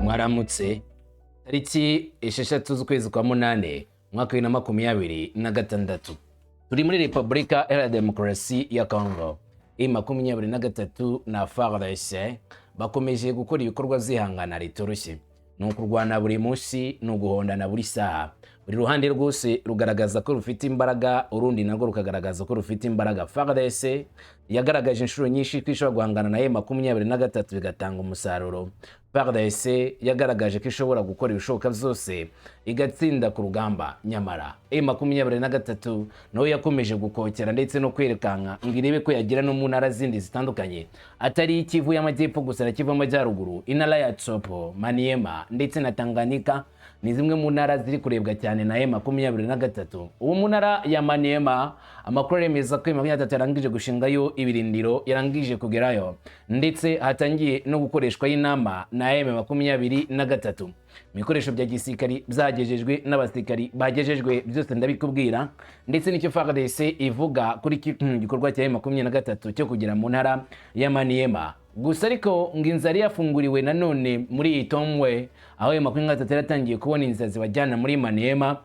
Mwaramutse. Tariki 6 z'ukwezi kwa 8, umwaka wa 2026, turi muri Repubulika Iharanira Demokarasi ya Congo. M23 na FARDC bakomeje gukora ibikorwa by'ihangana ritoroshye. Ni ukurwana buri munsi, ni uguhondana buri saha. Buri ruhande rwose rugaragaza ko rufite imbaraga, urundi narwo rukagaragaza ko rufite imbaraga. FARDC yagaragaje inshuro nyinshi ko ishobora guhangana na M23 bigatanga umusaruro. FARDC yagaragaje ko ishobora gukora ibishoboka byose igatsinda ku rugamba. Nyamara M23 nawe yakomeje gukokera ndetse no kwerekanka ngo irebe ko yagira no mu ntara zindi zitandukanye, atari Kivu y'Amajyepfo gusa na Kivu y'Amajyaruguru. Intara ya Tshopo, Maniema ndetse na Tanganyika ni zimwe mu ntara ziri kurebwa cyane na M23. Ubu mu ntara ya Maniema, amakuru aremeza ko M23 yarangije gushingayo ibirindiro, yarangije kugerayo, ndetse hatangiye no gukoreshwa inama na M23. Ibikoresho bya gisirikari byagejejwe n'abasirikari bagejejwe, byose ndabikubwira, ndetse n'icyo FARDC ivuga kuri kino gikorwa cya M23 cyo kugera mu ntara ya Maniema. Gusa ariko ngo inzara yafunguriwe nanone muri Itombwe, aho M23 yaratangiye kubona inzira zibajyana muri Maniema,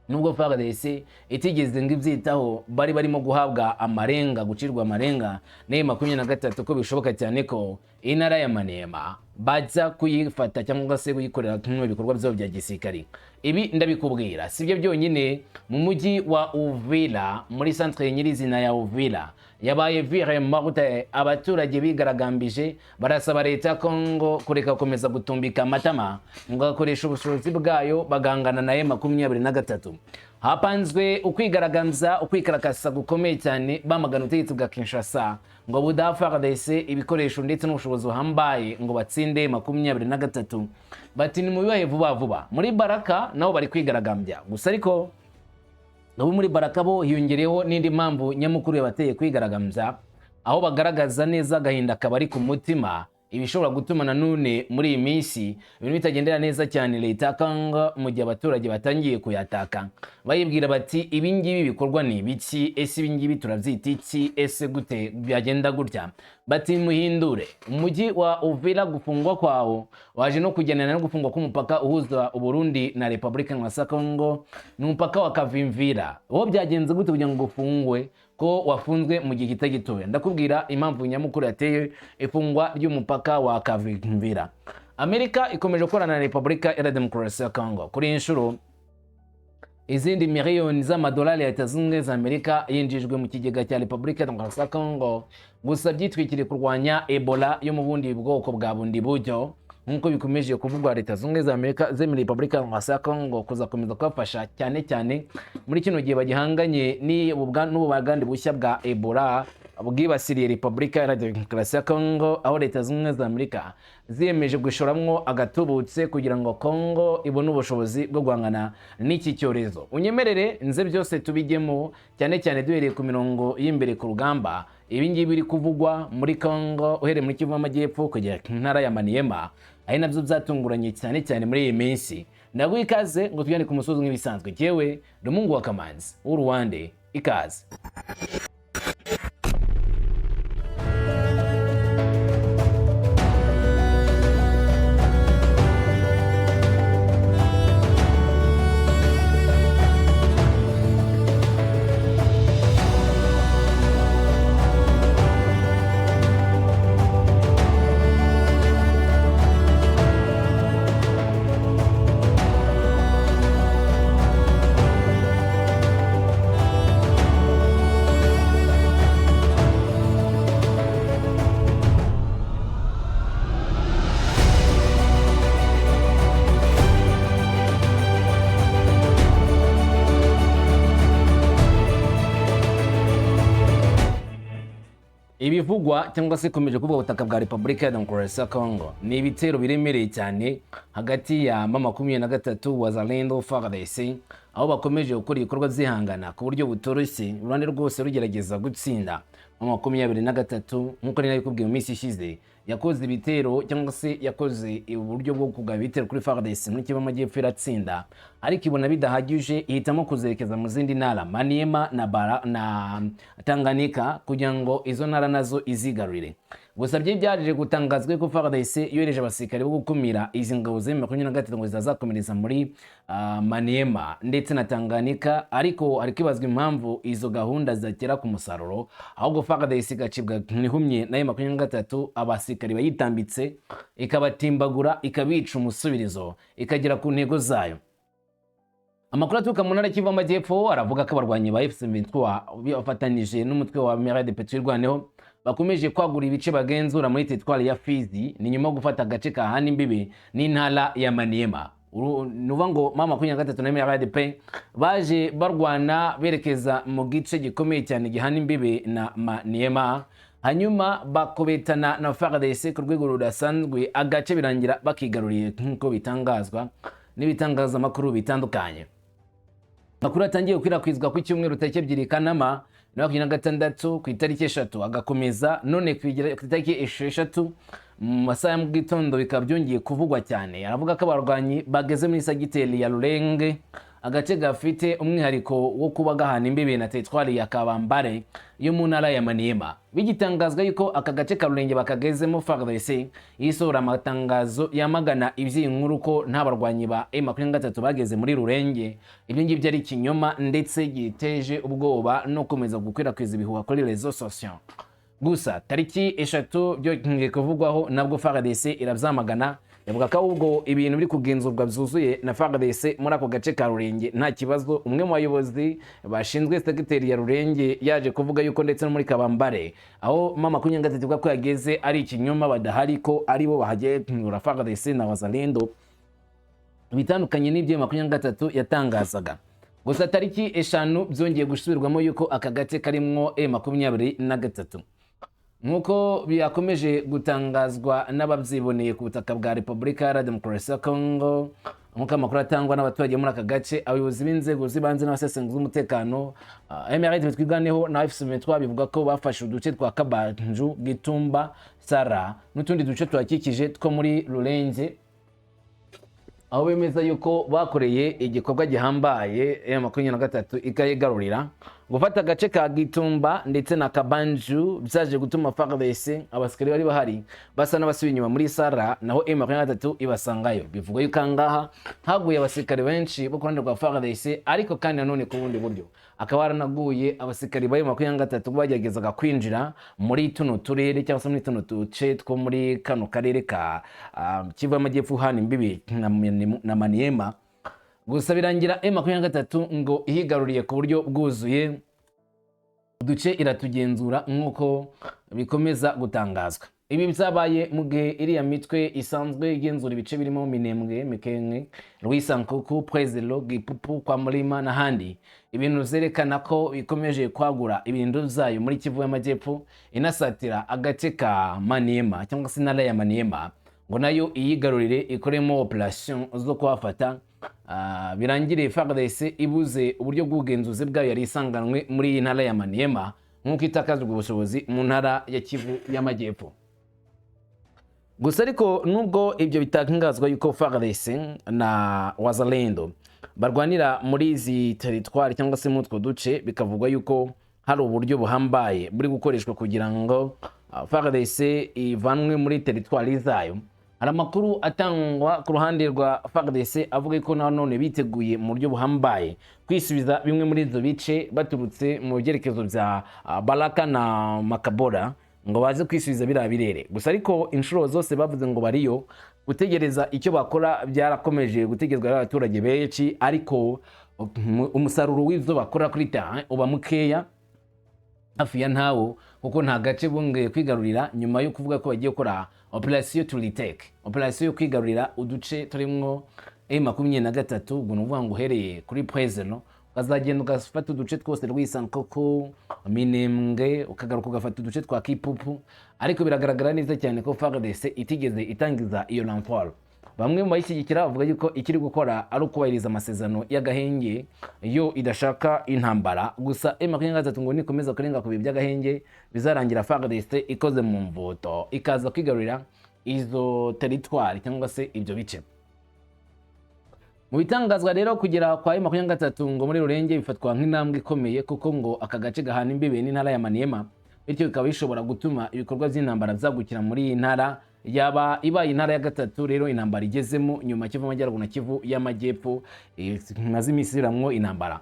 nubwo FARDC itigeze ngo ibyitaho. Bari barimo guhabwa amarenga, gucirwa amarenga na M23 ko bishoboka cyane ko intara ya Maniema bajya kuyifata cyangwa se kuyikorera kimwe ibikorwa byabo bya gisirikari. Ibi ndabikubwira. Sibyo byonyine, mu mujyi wa Uvira, muri centre nyirizina ya Uvira, yabaye ville morte. Abaturage bigaragambije barasaba leta ya Congo kureka gukomeza gutumbika amatama, ngo gakoresha ubushobozi bwayo bagangana na M23. Hapanzwe ukwigaragambya, ukwikarakasa gukomeye cyane, bamagana ubutegetsi bwa Kinshasa ngo budaha FARDC ibikoresho ndetse n'ubushobozi buhambaye ngo batsinde 23. Bati ni mubibahe vuba vuba. Muri Baraka nabo bari kwigaragambya. Gusa ariko nabo muri Baraka bo hiyongereyeho n'indi mpamvu nyamukuru yabateye kwigaragambya, aho bagaragaza neza agahinda kabari ku mutima, ibishobora gutuma nanone muri iyi minsi ibintu bitagendera neza cyane leta ya Congo, mu gihe abaturage batangiye kuyataka, bayibwira bati: "Ibi ngibi bikorwa ni ibiki? Ese ibi ngibi turabyita iki? Ese gute byagenda gutya?" Bati: "Muhindure." Umujyi wa Uvira gufungwa kwawo waje no kugendana no gufungwa k'umupaka uhuza Uburundi na Repubulika ya Congo, ni umupaka wa Kavimvira. Wo byagenze gute kugira ngo ufungwe, ko wafunzwe mu gihe kitari gitoya? Ndakubwira impamvu nyamukuru yateye ifungwa ry'umupaka wa Kavimvira. Amerika ikomeje gukorana na Repubulika Iharanira Demokarasi ya Congo. Kuri iyi nshuro, izindi miliyoni z'amadolari ya Leta Zunze Ubumwe za Amerika yinjijwe mu kigega cya Repubulika ya Demokarasi ya Congo, gusa byitwikiriye kurwanya Ebola yo mu bundi bwoko bwa bundi buryo. Nk'uko bikomeje kuvugwa, Leta Zunze Ubumwe za Amerika zemereye Repubulika ya Demokarasi ya Congo kuzakomeza kubafasha, cyane cyane muri kino gihe bagihanganye n'ubugande bushya bwa Ebola bwibasiriye Repubulika Iharanira Demokarasi ya Congo, aho Leta Zunze Ubumwe za Amerika ziyemeje gushoramwo agatubutse kugira ngo Congo ibone ubushobozi bwo guhangana n'iki cyorezo. Unyemerere nze byose tubijyemo, cyane cyane duhereye ku mirongo y'imbere ku rugamba. Ibi ngibi biri kuvugwa muri Congo, uhereye muri Kivu y'Amajyepfo kugera ku ntara ya Maniema, ari nabyo byatunguranye cyane cyane muri iyi minsi. Ndaguha ikaze ngo tujyane ku musozi nk'ibisanzwe. Jyewe Rumungu wa Kamanzi w'Uruwande, ikaze. Ibivugwa cyangwa se ikomeje kuvuga ubutaka bwa Repubulika ya Demokarasi ya Congo ni ibitero biremereye cyane hagati ya M23, Wazalendo, FARDC, aho bakomeje gukora ibikorwa byihangana ku buryo butoroshye, uruhande rwose rugerageza gutsinda. M23, nk'uko nari nabikubwiye mu minsi ishize, yakoze ibitero cyangwa se yakoze uburyo bwo kugaba ibitero kuri FARDC muri Kivu y'Amajyepfo, iratsinda, ariko ibona bidahagije, ihitamo kuzerekeza mu zindi ntara, Maniema na Bara na Tanganyika, kugira ngo izo ntara nazo izigarurire. Gusa byo byaje gutangazwa ko FARDC yohereje abasirikare bo gukumira izi ngabo za M23 ngo zitazakomereza muri Maniema ndetse na Tanganyika. Ariko hari kwibazwa impamvu izo gahunda zagera ku musaruro, ahubwo FARDC igacibwa ntihumye na M23, abasirikare bayitambitse ikabatimbagura, ikabica umusubirizo, ikagera ku ntego zayo. Amakuru aturuka mu ntara Kivu Amajyepfo aravuga ko abarwanyi ba AFC/M23 bafatanije n'umutwe wa MRDP Twirwaneho bakomeje kwagura ibice bagenzura muri teritwari ya Fizi. Ni nyuma yo gufata agace kahana imbibi n'intara ya Maniema. Ni ukuvuga ngo M23 na MRDP baje barwana berekeza mu gice gikomeye cyane gihana imbibi na Maniema, hanyuma bakobetana na FARDC ku rwego rudasanzwe, agace birangira bakigaruriye, nk'uko bitangazwa n'ibitangazamakuru bitandukanye. Amakuru atangiye gukwirakwizwa ku cyumweru tariki 2 Kanama 2026, ku itariki 3 agakomeza, none ku itariki 6 mu masaha ya mu gitondo bikaba byongeye kuvugwa cyane. Aravuga ko abarwanyi bageze muri segiteri ya Rurenge, agace gafite umwihariko wo kuba gahana imbibi na teritwari ya Kabambare yo mu ntara ya Maniema. Bigitangazwa yuko aka gace ka Rurenge bakagezemo, FARDC isohora amatangazo yamagana iby'iyi nkuru ko nta barwanyi ba M23 bageze muri Rurenge. Ibyo ngibyo ari ikinyoma ndetse giteje ubwoba no gukomeza gukwirakwiza ibihuha kuri réseaux sociaux. Gusa tariki 3 byongeye kuvugwaho, nabwo FARDC irabyamagana, yavuga ko ahubwo ibintu biri kugenzurwa byuzuye na FARDC muri ako gace ka Rurenge, nta kibazo. Umwe mu bayobozi bashinzwe segiteri ya Rurenge yaje kuvuga yuko ndetse no muri Kabambare aho M23 ivuga ko yageze ari ikinyoma, badahari, ko aribo bahagenzura FARDC na Wazalendo, bitandukanye n'ibyo 23 yatangazaga. Gusa tariki 5 byongeye gusubirwamo yuko aka gace karimwo M23, nk'uko byakomeje gutangazwa n'ababyiboneye ku butaka bwa Repubulika Iharanira Demokarasi ya Kongo, nk'uko amakuru atangwa n'abaturage muri aka gace, abayobozi b'inzego z'ibanze n'abasesenguzi b'umutekano. MRDP Twirwaneho na AFC/M23 bivuga ko bafashe uduce twa Kabanju, Gitumba, Sara n'utundi duce tuhakikije two muri Rurenge, aho bemeza yuko bakoreye igikorwa gihambaye M23 ikayigarurira. Gufata agace ka Gitumba ndetse na Kabanju byaje gutuma FARDC, abasikari bari bahari, basa n'abasubiye inyuma muri Sara, naho M23 ibasangayo. Bivugwa yuko ahangaha haguye abasirikare benshi bo ku ruhande rwa FARDC, ariko kandi nanone ku bundi buryo akaba haranaguye abasirikare ba M23 bageragezaga kwinjira muri tuno turere cyangwa se muri tuno duce two muri kano karere ka Kivu y'Amajyepfo hana imbibi na Maniema. Gusa birangira M23 ngo ihigaruriye ku buryo bwuzuye, uduce iratugenzura, nk'uko bikomeza gutangazwa. Ibi byabaye mu gihe iriya mitwe isanzwe igenzura ibice birimo Minembwe, Mikenke, Rwisankuku, Pwezero, Gipupu, kwa Murima n'ahandi, ibintu zerekana ko ikomeje kwagura ibintu byayo muri Kivu y'Amajyepfo, inasatira agace ka Maniema cyangwa se intara ya Maniema ngo nayo iyigarurire, ikoremo operation zo kuhafata. Birangire FARDC ibuze uburyo bw'ubugenzuzi bwayo yari isanganwe muri iyi ntara ya Maniema, nk'uko itakazwa ubushobozi mu ntara ya Kivu y'Amajyepfo. Gusa ariko nubwo ibyo bitangazwa yuko FARDC na Wazalendo barwanira muri izi teritwari cyangwa se muri utwo duce, bikavugwa yuko hari uburyo buhambaye buri gukoreshwa kugira ngo FARDC ivanwe muri teritwari zayo, hari amakuru atangwa ku ruhande rwa FARDC avuga ko nanone biteguye mu buryo buhambaye kwisubiza bimwe muri ibyo bice baturutse mu byerekezo bya Baraka na Makabora ngo baze kwisubiza biriya birere. Gusa ariko inshuro zose bavuze ngo bariyo gutegereza icyo bakora, byarakomeje gutegerezwa n'abaturage benshi, ariko umusaruro w'ibyo bakora kuri terrain uba mukeya, hafi ya ntawo, kuko nta gace bongeye kwigarurira nyuma yo kuvuga ko bagiye gukora operation to retake, operation yo kwigarurira uduce turimwo M23. Ubwo ni ukuvuga ngo uhereye kuri Prezeno ukazagenda ugafata uduce twose, Rwisankoko, Minembwe, ukagaruka ugafata uduce twa Kipupu. Ariko biragaragara neza cyane ko FARDC itigeze itangiza iyo renfort. Bamwe mu bayishyigikira bavuga yuko ikiri gukora ari ukubahiriza amasezerano y'agahenge, yo idashaka intambara. Gusa M23 ngo nikomeza kurenga ku bihe by'agahenge, bizarangira FARDC ikoze mu mvuto, ikaza kwigarurira izo teritwari cyangwa se ibyo bice. Mu bitangazwa rero, kugera kwa M23 ngo muri Rurenge bifatwa nk'intambwe ikomeye, kuko ngo aka gace gahana imbibi n'intara ya Maniema. Bityo bikaba bishobora gutuma ibikorwa by'intambara byagukira muri iyi ntara, yaba ibaye intara ya gatatu rero intambara igezemo nyuma Kivu Amajyaruguru na Kivu y'Amajyepfo imaze iminsi iramwo intambara.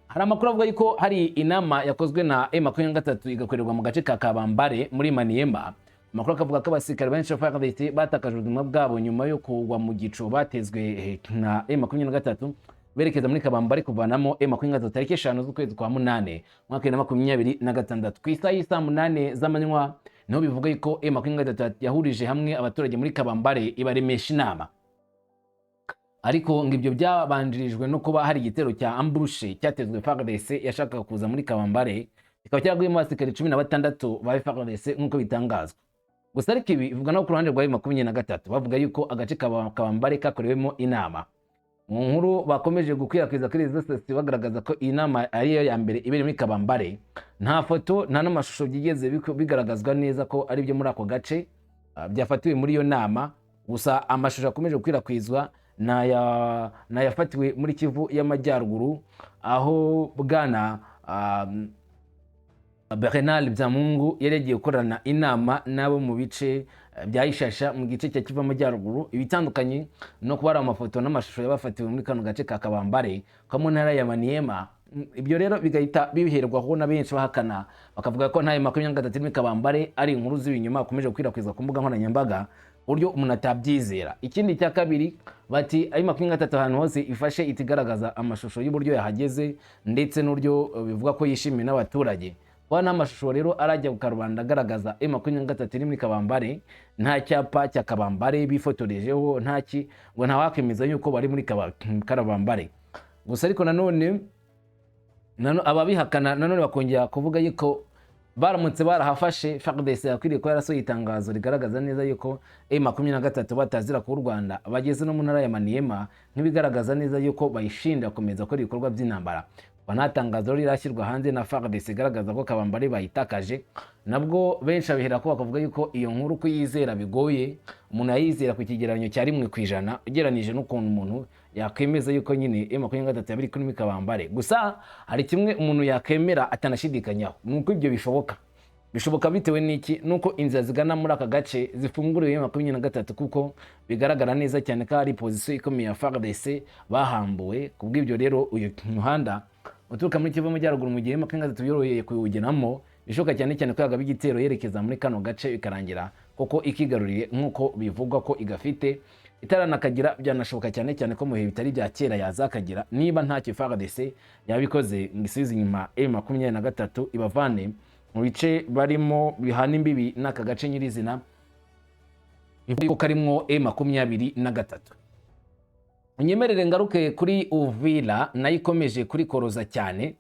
Hari amakuru avuga yuko hari inama yakozwe na M23 igakorerwa mu gace ka Kabambare muri Maniema. Amakuru akavuga ko abasirikare benshi ba FARDC batakaje ubuzima bwabo nyuma yo kugwa mu gico batezwe na M23 berekeza muri Kabambare kuvanamo M23 tariki 5 z'ukwezi kwa munane umwaka 2026 ku isaha y'isaa 8 z'amanywa. Niho bivuga yuko M23 yahurije hamwe abaturage muri Kabambare ibaremesha inama, ariko ngo ibyo byabanjirijwe no kuba hari igitero cya ambush cyatezwe FARDC yashakaga kuza muri Kabambare, kikaba cyaraguyemo abasirikare 16 ba FARDC nk'uko bitangazwa. Gusa ariko ibi bivuga no ku ruhande rwa 23 bavuga yuko agace ka Kabambare kakorewemo inama. Mu nkuru bakomeje gukwirakwiza kuri izo sosiyete bagaragaza ko iyi nama ariyo ya mbere ibereye muri Kabambare, nta foto nta n'amashusho byigeze bigaragazwa neza ko ari byo muri ako gace byafatiwe muri iyo nama. Gusa amashusho akomeje gukwirakwizwa ni ayafatiwe muri Kivu y'Amajyaruguru, aho bwana Bernard Byamungu yari yagiye gukorana inama n'abo mu bice bya Ishasha mu gice cya Kivu Amajyaruguru, ibitandukanye no kuba ari amafoto n'amashusho yabafatiwe muri kano gace ka Kabambare ko mu ntara ya Maniema. Ibyo rero bigahita biherwaho na benshi bahakana, bakavuga ko nta 23 muri Kabambare, ari inkuru z'ibinyoma bakomeje gukwirakwiza ku mbuga nkoranyambaga, uburyo umuntu atabyizera. Ikindi cya kabiri bati ayo 23 ahantu hose ifashe itigaragaza amashusho y'uburyo yahageze ndetse n'uburyo bivuga ko yishimiwe n'abaturage. Kuba nta mashusho rero arajya ku karubanda agaragaza M23 iri muri Kabambare, nta cyapa cya Kabambare bifotorejeho, nta ki, ngo ntawakemeza yuko bari muri Kabambare. Gusa ariko nanone ababihakana nanone bakongera kuvuga yuko baramutse barahafashe, FARDC yakwiriye kuba yarasohoye itangazo rigaragaza neza yuko M23 batazira ku Rwanda bageze no mu ntara ya Maniema, nk'ibigaragaza neza yuko bayishinja gukomeza gukora ibikorwa by'intambara. Kuba nta tangazo rirashyirwa hanze na FARDC igaragaza ko Kabambare bayitakaje, nabwo benshi babihera ko bakavuga yuko iyo nkuru kuyizera bigoye, umuntu yayizera ku kigereranyo cya 1% ugereranije n'ukuntu umuntu yakwemeza yuko nyine M23 yaba iri kuri Kabambare. Gusa hari kimwe umuntu yakemera atanashidikanyaho, ni uko ibyo bishoboka. Bishoboka bitewe n'iki? Nuko inzira zigana muri aka gace zifunguriwe M23, kuko bigaragara neza cyane ko hari position ikomeye ya FARDC bahambuwe. Kubw'ibyo rero uyu muhanda uturuka muri Kivu Amajyaruguru, mu gihe M23 yoroheye kuwugeramo, bishoboka cyane cyane ko yagaba igitero yerekeza muri kano gace bikarangira koko ikigaruriye nk'uko bivugwa ko igafite itaranakagira. Byanashoboka cyane cyane ko mu bihe bitari bya kera yazakagira niba ntacyo FARDC yabikoze ngo isubize inyuma M23 ibavane mu bice barimo bihana imbibi n'aka gace nyirizina ko karimwo M23. Unyemerere ngaruke kuri Uvira, nayo ikomeje kurikoroza cyane.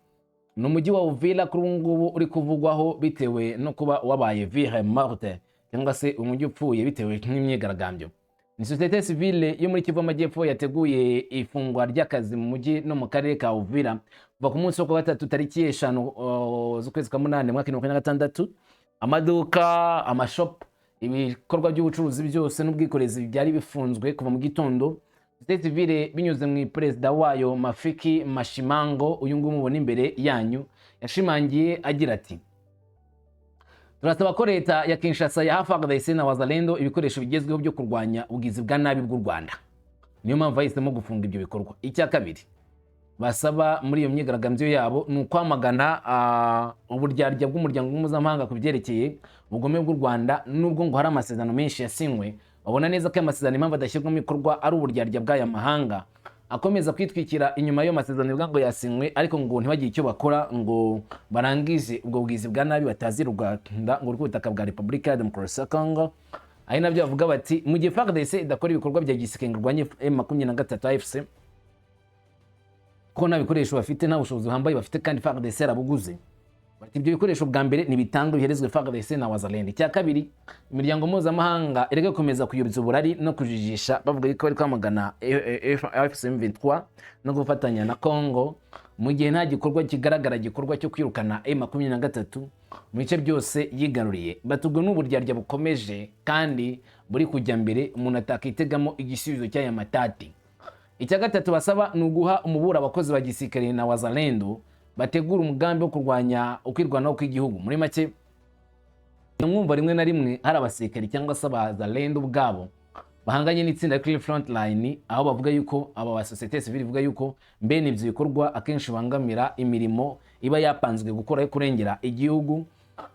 Ni umujyi wa Uvira kuri ubu ngubu uri kuvugwaho bitewe no kuba wabaye ville morte, cyangwa se umujyi upfuye bitewe n'imyigaragambyo. Ni société civile yo muri Kivu Amajyepfo yateguye ifungwa ry'akazi mu mujyi no mu karere ka Uvira kuva ku munsi wo kuwa gatatu tariki 5 z'ukwezi kwa munani mwaka 2026. Amaduka, amashopu, ibikorwa by'ubucuruzi byose n'ubwikorezi byari bifunzwe kuva mu gitondo. Société civile binyuze mu perezida wayo Mafiki Mashimango, uyu nguyu mubona imbere yanyu, yashimangiye agira ati: "Turasaba ko leta ya Kinshasa yaha FARDC na Wazalendo ibikoresho bigezweho byo kurwanya ubugizi bwa nabi bw'u Rwanda." Niyo mpamvu bahisemo gufunga ibyo bikorwa. Icya kabiri basaba muri iyo myigaragambyo yabo ni ukwamagana uburyarya bw'umuryango mpuzamahanga ku byerekeye ubugome bw'u Rwanda. Nubwo ngo hari amasezerano menshi yasinywe, babona neza ko aya masezerano impamvu adashyirwa mu bikorwa ari uburyarya bw'aya mahanga akomeza kwitwikira inyuma y'ayo masezerano, bivuga ngo yasinywe ariko ngo ntibagire icyo bakora ngo barangize ubwo bugizi bwa nabi batazira u Rwanda ngo ruri ku butaka bwa Repubulika ya Demokarasi ya Congo. Ari nabyo bavuga bati mu gihe FARDC idakora ibikorwa bya gisirikare ngo irwanye M23 AFC, ko nta bikoresho bafite, nta bushobozi buhambaye bafite kandi FARDC yarabuguze. Bati ibyo bikoresho bwa mbere nibitangwe biherezwe FARDC na Wazalendo. Icya kabiri, imiryango mpuzamahanga ireke gukomeza kuyobya uburari no kujijisha bavuga yuko bari kwamagana AFC M23 no gufatanya na Congo, mu gihe nta gikorwa kigaragara gikorwa cyo kwirukana M23 mu bice byose yigaruriye. Batubwo n'uburyarya bukomeje kandi buri kujya mbere, umuntu atakitegamo igisubizo cy'aya matati. Icya gatatu basaba ni uguha umuburo abakozi ba gisirikare na Wazalendo bategura umugambi wo kurwanya ukwirwanaho kw'igihugu. Muri make Mwumva rimwe na rimwe hari abasirikari cyangwa se abazalendo ubwabo bahanganye n'itsinda kuri front line, aho bavuga yuko aba ba société civile ivuga yuko mbene ibyo bikorwa akenshi bangamira imirimo iba yapanzwe gukora yo kurengera igihugu.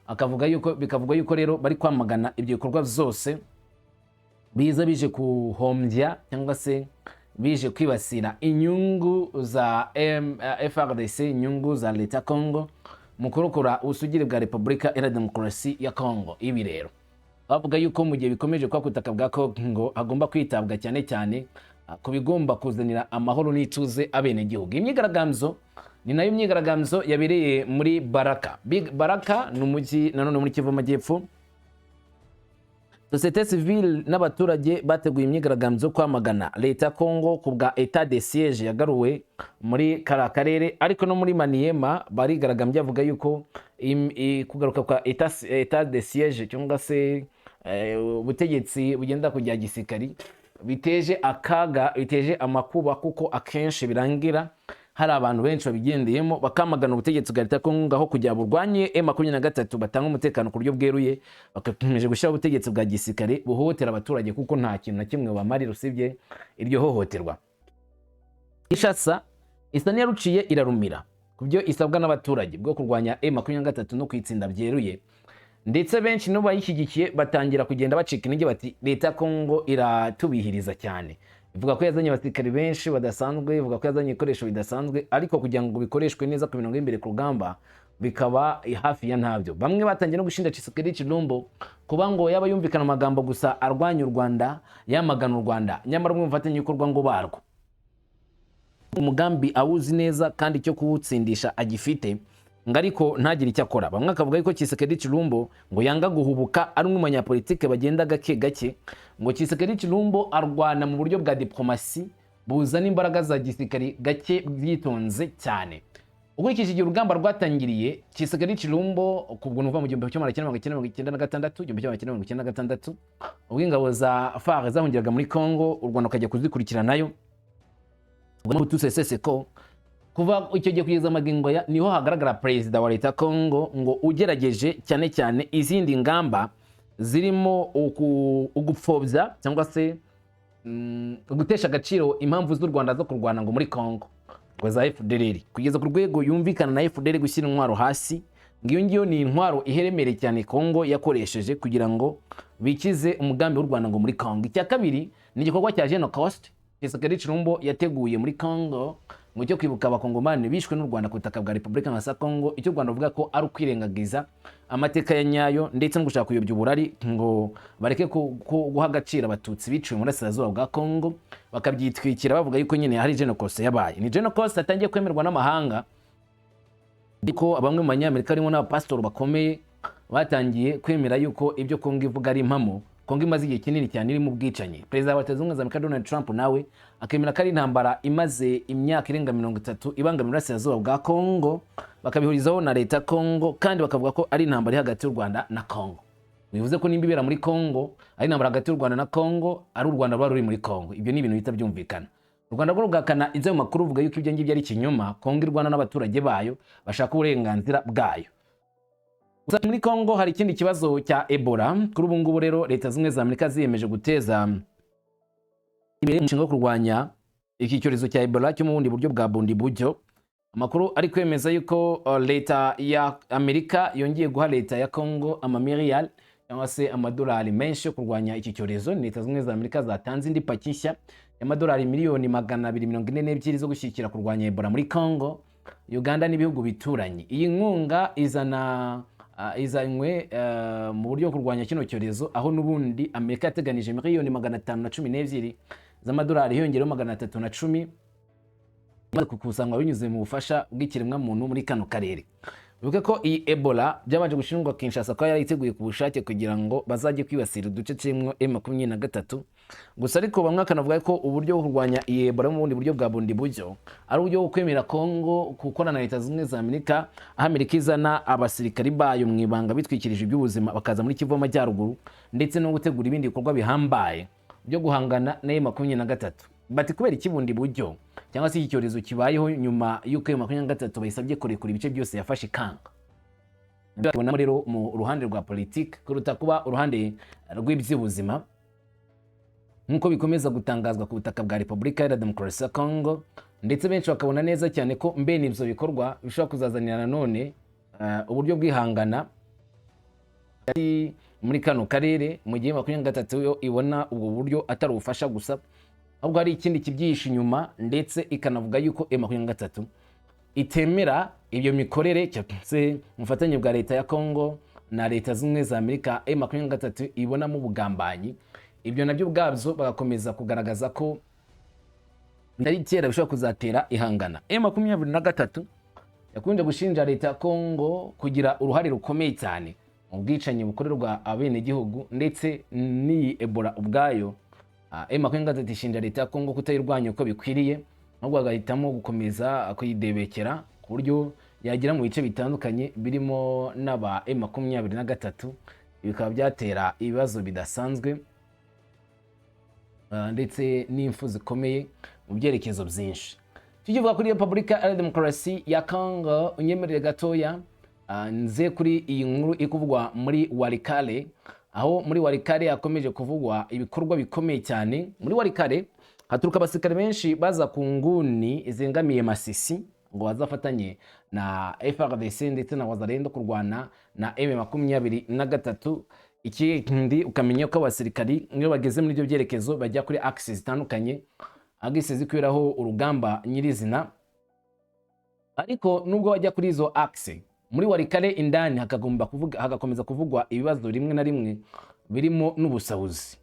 Akavuga yuko bikavuga yuko rero bari kwamagana ibyo bikorwa byose biza bije kuhombya cyangwa se bije kwibasira inyungu za FARDC, inyungu za leta Congo mu kurokora ubusugire bwa Repubulika Iharanira Demokarasi ya Congo. Ibi rero bavuga yuko mu gihe bikomeje kuba ku butaka bwa Congo, hagomba kwitabwa cyane cyane ku bigomba kuzanira amahoro n'ituze abenegihugu. Imyigaragambyo ni nayo myigaragambyo yabereye muri Baraka. Baraka ni umujyi nanone muri Kivu Amajyepfo. Société civile n'abaturage bateguye imyigaragambyo yo kwamagana leta ya Congo ku bwa état de siège yagaruwe muri kariya karere. Ariko no muri Maniema barigaragambye, bavuga yuko kugaruka kwa état de siège cyangwa se ubutegetsi bugenda kujya gisirikari biteje akaga, biteje amakuba, kuko akenshi birangira hari abantu benshi babigendeyemo, bakamagana ubutegetsi bwa leta ya Kongo. Aho kugira burwanye M23, batanga umutekano ku buryo bweruye, bakakomeje gushyiraho ubutegetsi bwa gisirikare buhohotera abaturage, kuko nta kintu na kimwe bamarira usibye iryo hohoterwa. Kinshasa isa n'iyaruciye irarumira ku byo isabwa n'abaturage bwo kurwanya M23 no kuyitsinda byeruye, ndetse benshi no bayishyigikiye batangira kugenda bacika intege, bati leta ya Kongo iratubihiriza cyane. Ivuga ko yazanye abasirikari benshi badasanzwe, ivuga ko yazanye ibikoresho bidasanzwe, ariko kugira ngo bikoreshwe neza ku mirongo y'imbere ku rugamba bikaba hafi ya ntabyo. Bamwe batangiye no gushinja Tshisekedi Tshilombo kuba ngo yaba yumvikana amagambo gusa arwanya u Rwanda, yamagana u Rwanda, nyamara umwe mu bafatanyabikorwa ngo barwo umugambi awuzi neza kandi icyo kuwutsindisha agifite, ngo ariko ntagire icyo akora. Bamwe bakavuga yuko Tshisekedi Tshilombo ngo yanga guhubuka, ari umwe mu banyapolitike bagenda gake gake. Ngo Tshisekedi Tshilombo arwana mu buryo bwa diplomasi buzana imbaraga za gisirikari gake, bwitonze cyane. Ukurikije igihe urugamba rwatangiriye, Tshisekedi Tshilombo kubwo nuva mu 1996, 1996, ubwo ingabo za FAR zahungiraga muri Congo, u Rwanda rukajya kuzikurikiranayo, Mobutu Sese Seko, kuva icyo gihe kugeza magingo aya niho hagaragara perezida wa leta ya Congo ngo ugerageje cyane cyane izindi ngamba zirimo ugupfobya cyangwa se gutesha agaciro impamvu z'u Rwanda zo kurwana ngo muri Congo, ngo za FDLR, kugeza ku rwego yumvikana na FDLR gushyira intwaro hasi. Ngo iyo ngiyo ni intwaro iheremereye cyane Congo yakoresheje kugira ngo bikize umugambi w'u Rwanda ngo muri Congo. Icya kabiri ni igikorwa cya Genocost Tshisekedi Tshilombo yateguye muri Congo, ngo cyo kwibuka abakongomani bishwe n'u Rwanda ku butaka bwa Repubulika ya Congo, icyo u Rwanda ruvuga ko ari ukwirengagiza amateka ya nyayo ndetse no gushaka kuyobya uburari, ngo bareke guha agaciro abatutsi biciwe mu burasirazuba bwa Congo, bakabyitwikira bavuga yuko nyine hari Genocost yabaye. Ni Genocost yatangiye kwemerwa n'amahanga, ariko bamwe mu banyamerika harimo n'abapasitori bakomeye batangiye kwemera yuko ibyo Kongo ivuga ari impamo. Kongo imaze igihe kinini cyane iri mu bwicanyi. Perezida wa Leta Zunze Ubumwe za Amerika Donald Trump nawe akemera ko ari intambara imaze imyaka irenga 30 ibangamira uburasirazuba bwa Kongo, bakabihurizaho na leta ya Kongo, kandi bakavuga ko ari intambara iri hagati y'u Rwanda na Kongo. Bivuze ko nimba ibera muri Kongo ari intambara hagati y'u Rwanda na Kongo, ari u Rwanda ruba ruri muri Kongo. Ibyo ni ibintu bihita byumvikana. U Rwanda rwo rugahakana ibyo makuru, ruvuga yuko ibyo ngibyo ari ikinyoma. Kongo irwana n'abaturage bayo bashaka uburenganzira bwayo. Gusa muri Kongo hari ikindi kibazo cya Ebola. Kuri ubu ngubu rero Leta Zunze Ubumwe za Amerika ziyemeje guteza imbere umushinga wo kurwanya iki cyorezo cya Ebola cyo mu bundi buryo bwa Bundibugyo. Amakuru ari kwemeza yuko leta ya Amerika yongeye guha leta ya Congo amamiliyari cyangwa se amadolari menshi yo kurwanya iki cyorezo. Ni Leta Zunze Ubumwe za Amerika zatanze indi paki nshya y'amadolari miliyoni 242 zo gushyigikira kurwanya Ebola muri Congo, Uganda n'ibihugu bituranye. Iyi nkunga izana izanywe mu buryo bwo kurwanya kino cyorezo, aho n'ubundi Amerika yateganije miliyoni 512 z'amadolari, hiyongereho 310 imaze gukusanywa binyuze mu bufasha bw'ikiremwamuntu muri kano karere. Wibuke ko iyi Ebola byabanje gushinjwa Kinshasa ko yarayiteguye ku bushake kugira ngo bazajye kwibasira uduce turimo M23. Gusa ariko bamwe bakanavuga ko uburyo bwo kurwanya iyi Ebola mu bundi buryo bwa Bundibugyo ari uburyo bwo kwemera Congo gukorana na Leta Zunze Ubumwe za Amerika, aho Amerika izana abasirikari bayo mu ibanga bitwikirije iby'ubuzima bakaza muri Kivu y'Amajyaruguru, ndetse no gutegura ibindi bikorwa bihambaye byo guhangana na M23. Bati kubera iki bundi buryo cyangwa se iki cyorezo kibayeho nyuma y'uko M23 bayisabye kurekura ibice byose yafashe ikanga? Tubonamo rero mu ruhande rwa politiki kuruta kuba uruhande rw'iby'ubuzima, nk'uko bikomeza gutangazwa ku butaka bwa Repubulika Iharanira Demokarasi ya Congo. Ndetse benshi bakabona neza cyane ko mbene ibyo bikorwa bishobora kuzazanira nanone uburyo bwihangana muri kano karere, mu gihe 23 yo ibona ubwo buryo atari ubufasha gusa, ahubwo hari ikindi kibyihishe inyuma. Ndetse ikanavuga yuko M23 itemera ibyo mikorere cyangwa se ubufatanye bwa leta ya Congo na Leta Zunze za Amerika. M23 ibonamo ubugambanyi. Ibyo nabyo ubwabyo bagakomeza kugaragaza ko bitari kera bishobora kuzatera ihangana. M23 yakunze gushinja leta ya Congo kugira uruhare rukomeye cyane mu bwicanyi bukorerwa abenegihugu, ndetse n'iyi Ebola ubwayo. M23 ishinja leta ya Congo kutayirwanya uko bikwiriye, ahubwo bagahitamo gukomeza kuyidebekera ku buryo yagera mu bice bitandukanye birimo n'aba M23, bikaba byatera ibibazo bidasanzwe ndetse n'impfu zikomeye mu byerekezo byinshi. Tukivuga kuri Repubulika ya Demokarasi ya Congo, unyemerere gatoya nze kuri iyi nkuru iri kuvugwa muri Walikale, aho muri Walikale hakomeje kuvugwa ibikorwa bikomeye cyane. Muri Walikale haturuka abasirikare benshi baza ku nguni zengamiye Masisi ngo bazafatanye na FARDC ndetse na Wazalendo kurwana na M23. Ikindi ukamenya ko abasirikari iyo bageze muri ibyo byerekezo bajya kuri axes zitandukanye, axes zikwiraho urugamba nyirizina. Ariko nubwo bajya kuri izo axe, muri Walikale indani hakagomba kuvuga, hagakomeza kuvugwa ibibazo rimwe na rimwe birimo n'ubusahuzi.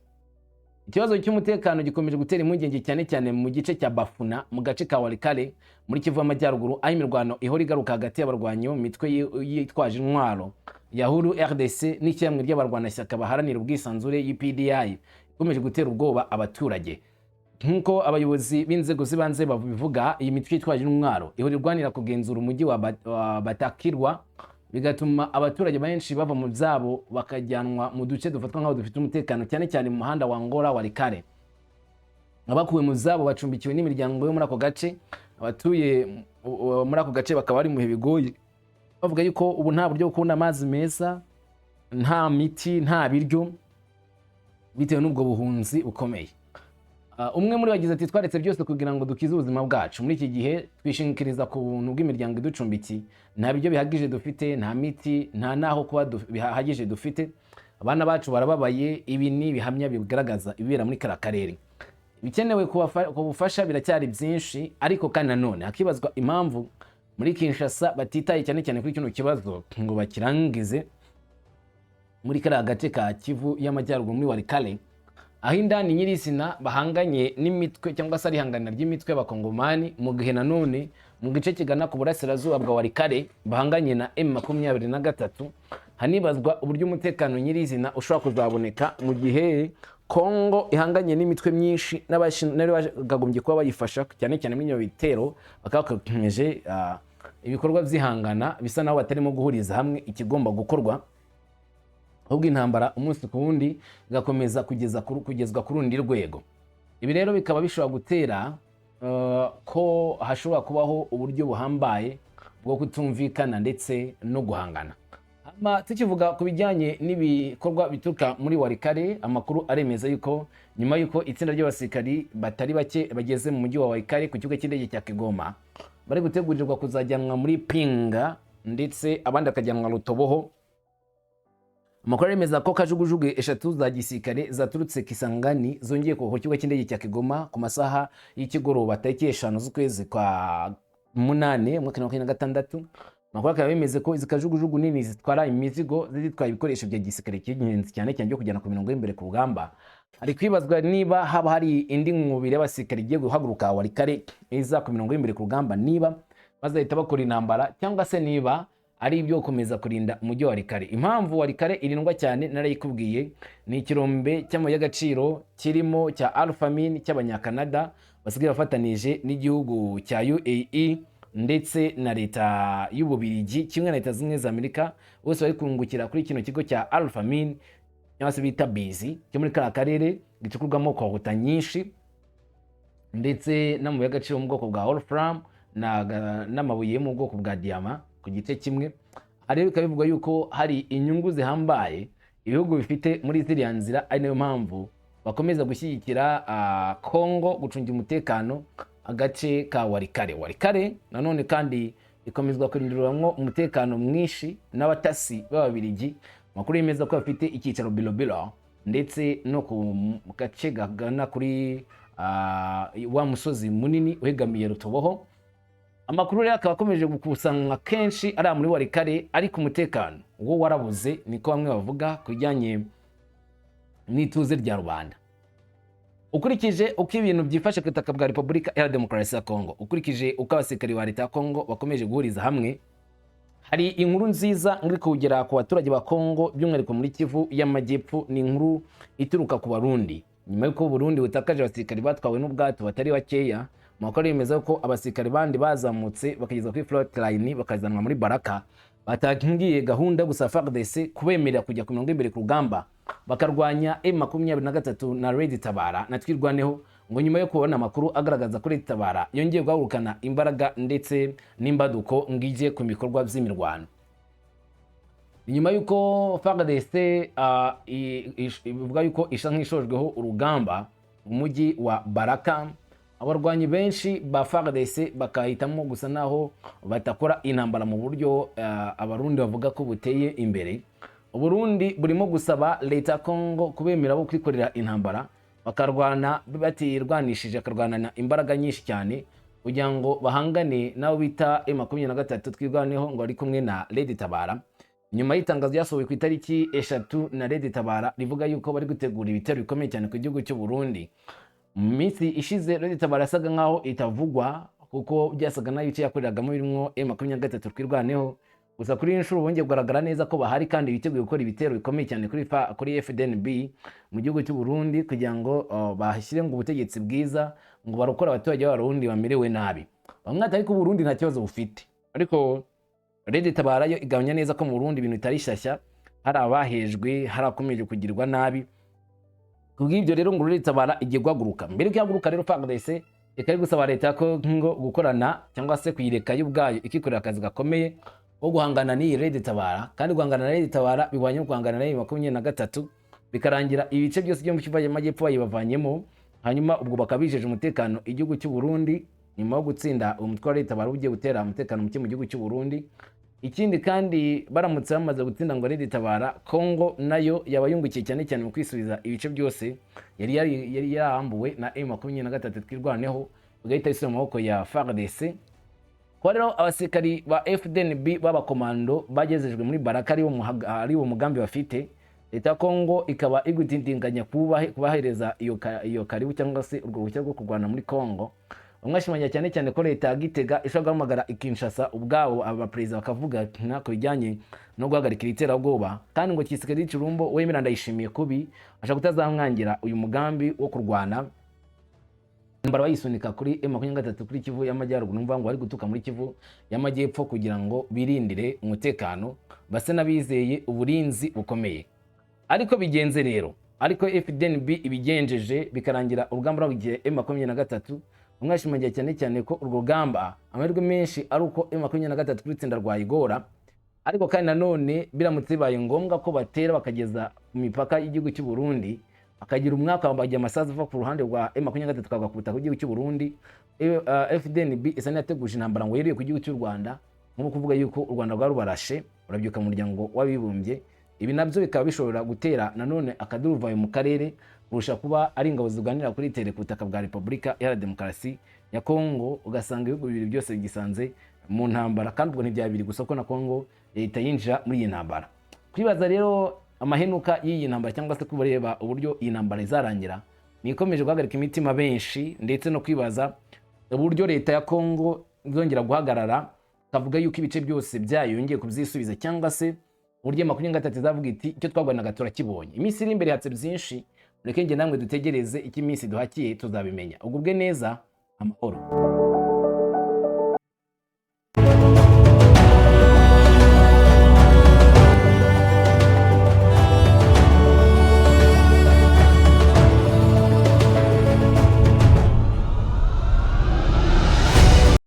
Ikibazo cy'umutekano gikomeje gutera impungenge, cyane cyane mu gice cya Bafuna, mu gace ka Walikale muri Kivu y'Amajyaruguru, aho imirwano ihora igaruka hagati y'abarwanyi bo mu mitwe yitwaje intwaro ya Huru RDC n'ishyirahamwe ry'abarwanashyaka baharanira ubwisanzure UPDI, ikomeje gutera ubwoba abaturage. Nk'uko abayobozi b'inzego z'ibanze babivuga, iyi mitwe yitwaje intwaro ihora irwanira kugenzura umujyi wa Batakirwa, bigatuma abaturage benshi bava mu byabo bakajyanwa mu duce dufatwa nk'aho dufite umutekano, cyane cyane mu muhanda wa Ngora Walikale. Abakuwe mu zabo bacumbikiwe n'imiryango yo muri ako gace. Abatuye muri ako gace bakaba bari mu bihe bigoye, bavuga yuko ubu nta buryo bwo kubona amazi meza, nta miti, nta biryo, bitewe n'ubwo buhunzi bukomeye. Umwe muri bagize ati: "Twaretse byose kugira ngo dukize ubuzima bwacu. Muri iki gihe twishingikiriza ku buntu bw'imiryango iducumbikiye. Nta biryo bihagije dufite, nta miti, nta n'aho kuba bihagije dufite. Abana bacu barababaye." Ibi ni ibihamya bigaragaza ibibera muri kariya karere. Ibikenewe ku bufasha biracyari byinshi, ariko kandi nanone hakibazwa impamvu muri Kinshasa batitaye cyane cyane kuri kino kibazo ngo bakirangize muri kariya gace ka Kivu y'Amajyaruguru, muri Walikale, aho indani nyirizina bahanganye n'imitwe cyangwa se ari ihangana ry'imitwe y'abakongomani, mu gihe nanone mu gice kigana ku burasirazuba bwa Walikale bahanganye na M23. Hanibazwa uburyo umutekano nyirizina ushobora kuzaboneka mu gihe Kongo ihanganye n'imitwe myinshi, n'abakagombye kuba bayifasha cyane cyane muri ibyo bitero bakaba bakomeje ibikorwa by'ihangana, bisa naho batarimo guhuriza hamwe ikigomba gukorwa, ahubwo intambara umunsi ku wundi igakomeza kugezwa ku rundi rwego. Ibi rero bikaba bishobora gutera ko hashobora kubaho uburyo buhambaye bwo kutumvikana ndetse no guhangana. Hama tukivuga ku bijyanye n'ibikorwa bituruka muri Walikale, amakuru aremeza yuko nyuma y'uko itsinda ry'abasirikari batari bake bageze mu mujyi wa Walikale ku kibuga cy'indege cya Kigoma, bari gutegurirwa kuzajyanwa muri Pinga, ndetse abandi bakajyanwa Rutoboho. Amakuru aremeza ko kajugujugu eshatu za gisirikare zaturutse Kisangani zongeye ku kibuga cy'indege cya Kigoma ku masaha y'ikigoroba, tariki 5 z'ukwezi kwa munane umwaka wa 2026. Amakuru akaba yemeza ko izi kajugujugu nini zitwara imizigo zitwaye ibikoresho bya gisirikare cy'ingenzi, cyane cyane byo kujyana ku mirongo y'imbere ku rugamba. Hari kwibazwa niba haba hari indi nkubiri y'abasirikare igiye guhaguruka Walikale iza ku mirongo y'imbere ku rugamba, niba bazahita bakora intambara cyangwa se niba ari ibyo gukomeza kurinda umujyi wa Walikale. Impamvu Walikale irindwa cyane narayikubwiye, ni ikirombe cy'amabuye y'agaciro kirimo cya Alphamin cy'Abanyakanada basigaye bafatanije n'igihugu cya UAE ndetse na leta y'Ububirigi kimwe na Leta Zunze za Amerika. Bose bari kungukira kuri kino kigo cya Alphamin cyangwa se bita Bizi cyo muri kariya karere, gicukurwamo coltan nyinshi ndetse n'amabuye y'agaciro mu bwoko bwa wolfram n'amabuye yo mu bwoko bwa diyama ku gice kimwe. Aha rero bikaba bivugwa yuko hari inyungu zihambaye ibihugu bifite muri ziriya nzira, ari nayo mpamvu bakomeza gushyigikira Kongo gucungira umutekano agace ka Walikale. Walikale nanone kandi ikomezwa kurindiramwo umutekano mwinshi n'abatasi b'Ababirigi. Amakuru yemeza ko bafite icyicaro Bilobilo ndetse no ku gace gagana kuri wa musozi munini uhegamiye Rutoboho. Amakuru rero akaba akomeje gukusanywa kenshi ari muri Walikale, ariko umutekano wo warabuze, niko bamwe bavuga ku bijyanye n'ituze rya rubanda. Ukurikije uko ibintu byifashe ku butaka bwa Repubulika Iharanira Demokarasi ya Kongo, ukurikije uko abasirikari ba leta ya Kongo bakomeje guhuriza hamwe, hari inkuru nziza iri kugera ku baturage ba Kongo, by'umwihariko muri Kivu y'Amajyepfo. Ni inkuru ituruka ku Barundi nyuma y'uko Burundi butakaje abasirikari batwawe n'ubwato batari bakeya. Amakuru yemeza ko abasirikari bandi bazamutse bakagezwa kuri front line, bakazanwa muri Baraka, batangiye gahunda yo gusaba FARDC kubemerera kujya ku mirongo y'imbere ku rugamba, bakarwanya M23 na Red Tabara na Twirwaneho, ngo nyuma yo kubona amakuru agaragaza ko Red Tabara yongeye guhagurukana imbaraga ndetse n'imbaduko ngo ijye ku bikorwa by'imirwano. Nyuma y'uko FARDC ivuga yuko isa nk'ishojweho urugamba mu mujyi wa Baraka, abarwanyi benshi ba FARDC bakahitamo gusa naho batakora intambara mu buryo Abarundi bavuga ko buteye imbere. Uburundi burimo gusaba leta ya Kongo kubemera bo kwikorera intambara, bakarwana batirwanishije, bakarwanana imbaraga nyinshi cyane kugira ngo bahangane n'abo bita M23 Twirwaneho, ngo ari kumwe na Red Tabara. Nyuma y'itangazo ryasohowe ku itariki 3 na Red Tabara rivuga yuko bari gutegura ibitero bikomeye cyane ku gihugu cy'u Burundi. Mu minsi ishize Red Tabara yasaga nkaho itavugwa, kuko byasaga naho ibice yakoreragamo birimo M23 Twirwaneho. Gusa kuri iyi nshuro bongeye kugaragara neza ko bahari kandi biteguye gukora ibitero bikomeye cyane kuri FDNB mu gihugu cy'u Burundi, kugira ngo bahashyire ngo ubutegetsi bwiza, ngo barokore abaturage b'Abarundi bamerewe nabi. Bamwe ati ariko Burundi nta kibazo bufite, ariko Red Tabara yo igabanya neza ko mu Burundi ibintu bitari shyashya, hari abahejwe, hari abakomeje kugirwa nabi. Kubw'ibyo rero ngo Red Tabara igiye guhaguruka. Mbere y'uko ihaguruka rero, FARDC ikaba iri gusaba leta ya Kongo gukorana cyangwa se kuyireka yo ubwayo ikikorera akazi gakomeye ko guhangana n'iyi Red Tabara. Kandi guhangana na Red Tabara bihwanye no guhangana na 23, bikarangira ibice byose byo mu Kivu y'Amajyepfo bayibavanyemo, hanyuma ubwo bakaba bijeje umutekano igihugu cy'u Burundi nyuma yo gutsinda umutwe wa Red Tabara ugiye gutera umutekano muke mu gihugu cy'u Burundi. Ikindi kandi, baramutse bamaze gutsinda ngo Red Tabara, Kongo nayo yaba yungukiye cyane cyane mu kwisubiza ibice byose yari yarambuwe na M23 Twirwaneho, bigahita bisubira mu maboko ya FARDC. Kuba rero abasirikari ba FDNB b'abakomando bagezejwe muri Baraka ari wo mugambi bafite, leta ya Kongo ikaba igutindiganya kubahereza iyo karibu cyangwa se urwo ruhushya rwo kurwana muri Kongo. Bamwe bashimangira cyane cyane ko leta ya Gitega ishobora guhamagara i Kinshasa ubwabo abaperezida bakavuga ku bijyanye no guhagarika iri terabwoba, kandi ngo Tshisekedi Tshilombo wemera Ndayishimiye kubi ashobora kutazamwangira uyu mugambi wo kurwana intambara bayisunika kuri M23 kuri Kivu y'Amajyaruguru, numva ngo bari gutuka muri Kivu y'Amajyepfo kugira ngo birindire umutekano, base n'abizeye uburinzi bukomeye. Ariko bigenze rero, ariko FDNB ibigenjeje bikarangira urugamba rwagiye M23, bamwe bashimangira cyane cyane ko urwo rugamba amahirwe menshi ari uko M23 kuri itsinda rwayigora. Ariko kandi nanone biramutse bibaye ngombwa ko batera bakageza ku mipaka y'igihugu cy'u Burundi, akagira umwaka bajya amasasu ava ku ruhande rwa M23 akagwa ku butaka bw'igihugu cy'u Burundi, FDNB isa n'iyateguje intambara ngo yeruye ku gihugu cy'u Rwanda, nko kuvuga yuko u Rwanda rwarubarashe urabyuka mu muryango w'Abibumbye. Ibi nabyo bikaba bishobora gutera nanone akaduruvayo mu karere kurusha kuba ari ingabo zirwanira kuri tere ku butaka bwa Repubulika Iharanira Demokarasi ya Kongo, ugasanga ibihugu bibiri byose bigisanze mu ntambara. Kandi ubwo ntibyaba bibiri gusa, ko na Kongo leta yinjira muri iyi ntambara. Kwibaza rero amahenuka y'iyi ntambara cyangwa se kureba uburyo iyi ntambara izarangira ni ikomeje guhagarika imitima benshi, ndetse no kwibaza uburyo leta ya Kongo izongera guhagarara kavuga yuko ibice byose byayo yongeye kubyisubiza, cyangwa se uburyo 23 izavuga iti icyo twagwanaga turakibonye. Iminsi iri imbere hatse byinshi, mureke njye namwe dutegereze icyo iminsi duhakiye, tuzabimenya. Ugubwe neza, amahoro.